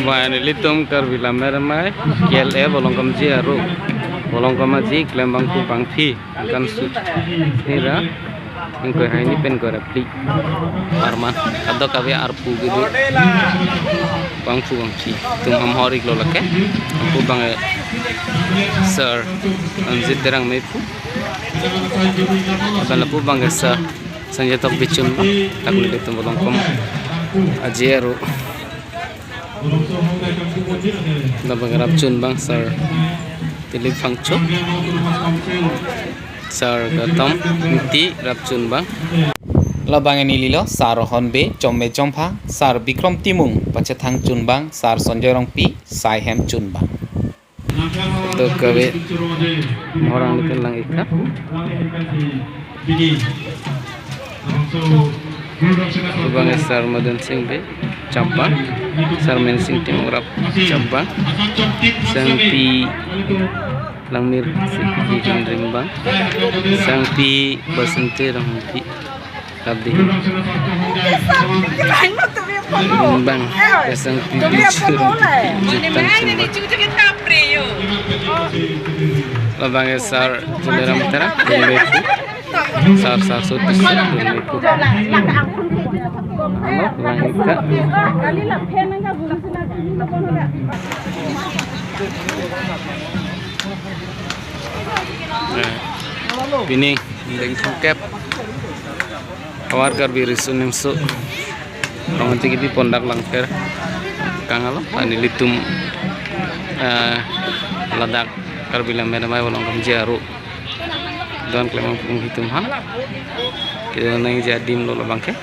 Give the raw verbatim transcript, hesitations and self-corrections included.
Bang nelitum Karbi Lammet Amei K L A Volongkom J aro Volongkom Aji klem bangphu bangphi angkan su nira ingkoi hini pen koi ra phli arman kadokave arpu kedo bangphu bangphi atum amhor iklo lake. Lapu bang ke Sir Ranjit Terang Meiphu, lapu bang ke Sir Sanjay Tokbi chunbang, dak nelitum Volongkom Aji aro. Labang rap chunbang Sir Dilip Phangcho, Sir Gautam Ingti rap chunbang. Labang neli lo Sir Rohon Bey, Chome Chomphang, Sir Bikrom Timung pachethang chunbang, Sir Sanjoy Rongpi sai hem chunbang. Kadokave amhor anglitum lang-ik tha. Labang ke Sir Madan Sing Bey chapbang, Sir Mensing Timung rap chapbang, Sangpi Langmir Singpi Himrim bang, Sangpi Basanti Rongpi. Labdi. Bang, Sangpi Bichur Jutang Chunbang. Labang ke Sir Tuliram Terang, Dungmeku. Sir, Sir Sutis, Dungmeku. Ano, lang-ik tha. Eh, pining, deng sungkep. Havar Karbi Riso Nimso Rong Aji kebi pon dak Langpher kangalo, nelitum, eh, ladak Karbi Lammet Amei Volongkom J aro don klem bangphu bangphi atum ha. Kedo nangji adim lo labang ke.